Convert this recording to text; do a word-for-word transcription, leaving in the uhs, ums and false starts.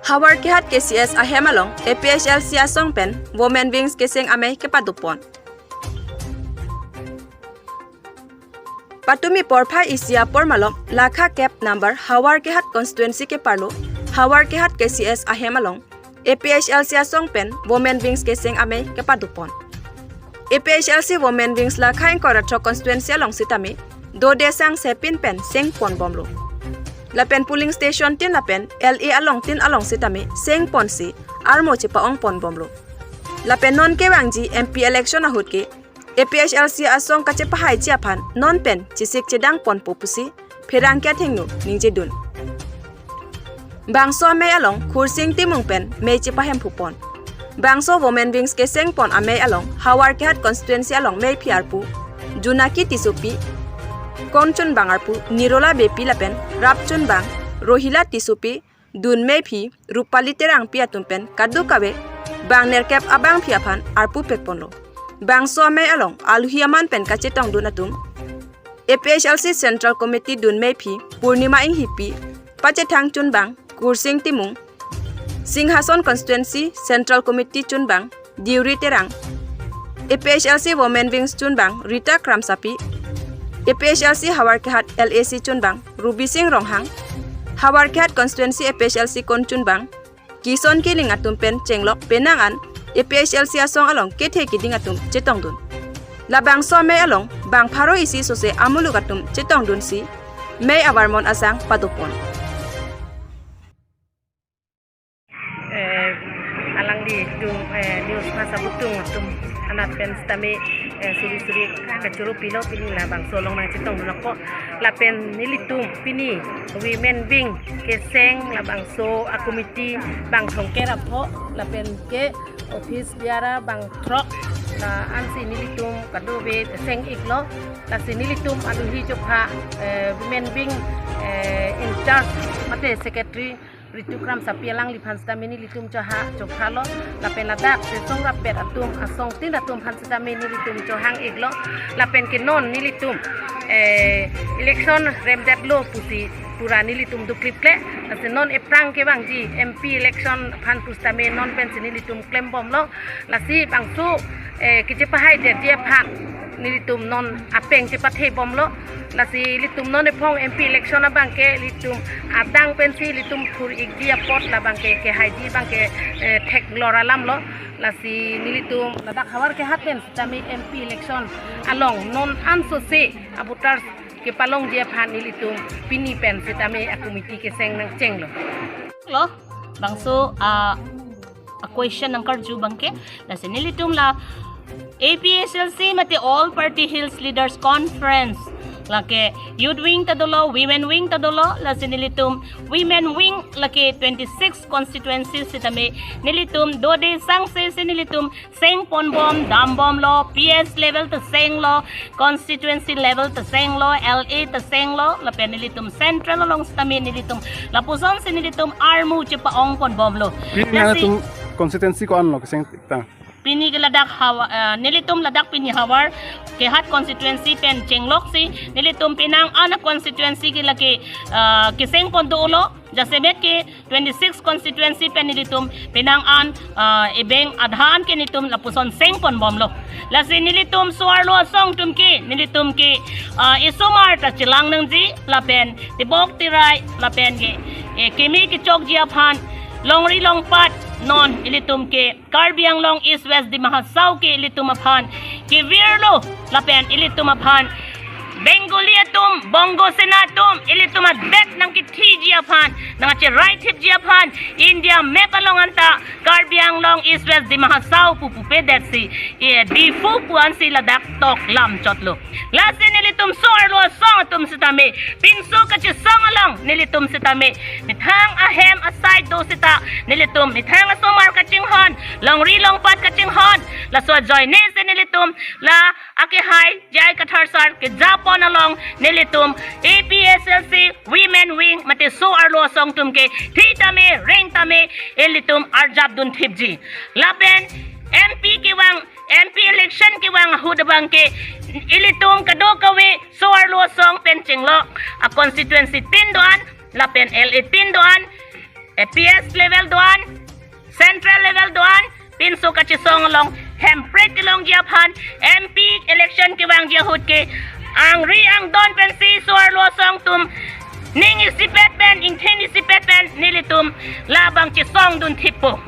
Howraghat K C S ahem along A P H L C asong pen Women Wings keseng amei kepadopon. Patumi porphai isi apor malom lakha kep number Howraghat constituency keparlo Howraghat K C S ahem along A P H L C asong pen Women Wings keseng amei kepadopon. A P H L C Women Wings lakha ingkoi ra throk constituency along sitame dode sang sepin pen sengpon bomlo. Lapen polling station tin lapen L A along tin along sitame sengponsi armo chepa-ongpon bomlo. Lapen non kevangji M P election ahut ke A P H L C asong kachepahaiji aphan non pen chesik chedangponpo pusi pherangke athengno ningjedun. Bangso amei along Khursing Timung pen mei chepahemphupon. Bangso Women Wings kesengpon amei along Howraghat constituency along meiphi arpu Junaki Tissopi, konchunbang arpu Nirola Beypi lapen rapchunbang Rohila Tissopi, dun meiphi Rupali Terangpi atum pen kadokave bang nerkep abangphi aphan arpu pekponlo. Bangso amei along alohi aman pen kachetongdun atum A P H L C Central Committee dun meiphi Purnima Enghipi, pachethang chunbang Khursing Timung, Singhason Constituency Central Committee chunbang Deuri Terang, A P H L C Women Wings chunbang Rita Kramsapi, A P H L C Howraghat L A C chunbang Rubi Sing Ronghang, Howraghat Constituency A P H L C konchunbang Kison Killing atum pen chenglok penang an A P H L C asong along kethe kiding atum chetongdun. Labangso amei along bang pharo isi sose amuluk atum chetongdunsi mei avarmon asang padopon. Eh, alanglitum, eh, news masa butung atum anat pen sitame, eh, suri suri kachoro pilo pini labangso along nangchetongdun ako. Lapen nelitum pini Women Wing keseng labangso a-committee bang thomkep ra pho lapen ke office bearer bang throk, la ansi nelitum kadokave seng-iklo. Lasi nelitum alohi chopha, eh, Women Wing, eh, in charge mate secretary Ritu Kramsapi alangliphan sitame nelitum chehang chophalo. Lapen ladak sesong rapet atum asong tin atum aphan sitame nelitum chehang-iklo. Lapen ke non nelitum, eh, election remdetlo pusi pura nelitum dukliple. Lasi non ephrang kevangji M P election aphan pusitame non pensi nelitum klembomlo. Lasi bangso, eh, kachepahaidetji aphan nelitum non apeng chepathe bomlo. Lasi ilitum non ephong M P election abangke ilitum adang pensi ilitum thur-ikji apot labangke kehaiji abangke, eh, theklong alamlo. Lasi nelitum ladak Howraghat pen sitame M P election along non ansose a-voters kepalongji aphan nelitum pini pen sitame a-committee keseng nangchenglo. Lo, bangso, ah, a-question nangkarju abangke, lasi nelitum la A P H L C mate All Party Hills Leaders Conference, lake Youth Wing ta dolo, Women Wing ta dolo, lasi nelitum Women Wing lake twenty-six constituency sitame nelitum dode sangse si nelitum sengponbom dambomlo, P S level ta senglo, constituency level ta senglo, L A ta senglo, lapen nelitum central along sitame nelitum lapusonsi nelitum armu chepa-ongponbomlo. Pini lasi nangtum constituency ko-anlo keseng ta? Pini ke ladak Howraghat, eh, nelitum ladak pini Howraghat constituency pen chengloksi nelitum penang an constituency ke lake, eh, kesengpon dolo, jasemet ke twenty-six constituency pen nelitum penang an, ah, ebeng adhan ke nelitum lapuson sengponbomlo. Lasi nelitum so-arlo asong atum ke nelitum ke, ah, isomar ta chelang nangji lapen tebok terai lapen ke, eh, kimi kechokji aphan longri longpat non ilitum ke Karbi Anglong East West Dima Hasao ke ilitum aphan kevirlo lapen ilitum aphan Bengali atum, Bongo Sena atum, ilitum adet nangkethiji aphan, nangkacherai thipji aphan, India map along anta Karbi Anglong East West Dima Hasao pu pupedetsi, eh, Diphu pu ansi ladak toklam chotlo. Lasi nelitum so-arlo asong atum sitame, pinso kachesong along nelitum sitame, methang ahem asai do sita nelitum methang asomar kachinghon, longri longpat kachinghon, laso ajoinesi nelitum la akehai J I Kathar sir kejapon along nelitum A P H L C Women Wing mate so-arlo asong atum ke thi tame reng tame ilitum arjapdun thipji. Lapen M P kevang, M P election kevang ahut abangke ilitum kadokave so-arlo asong pen chenglo a-constituency tin do-an lapen L A tin do-an, A P S level do-an, central level do-an, pinso kachesong along Hemprek kelongji aphan, M P election kevangji ahut ke angri angdon pensi so-arlo asong atum ning isipet pen, ingthin isipet pen nelitum labang chesongdun thippo.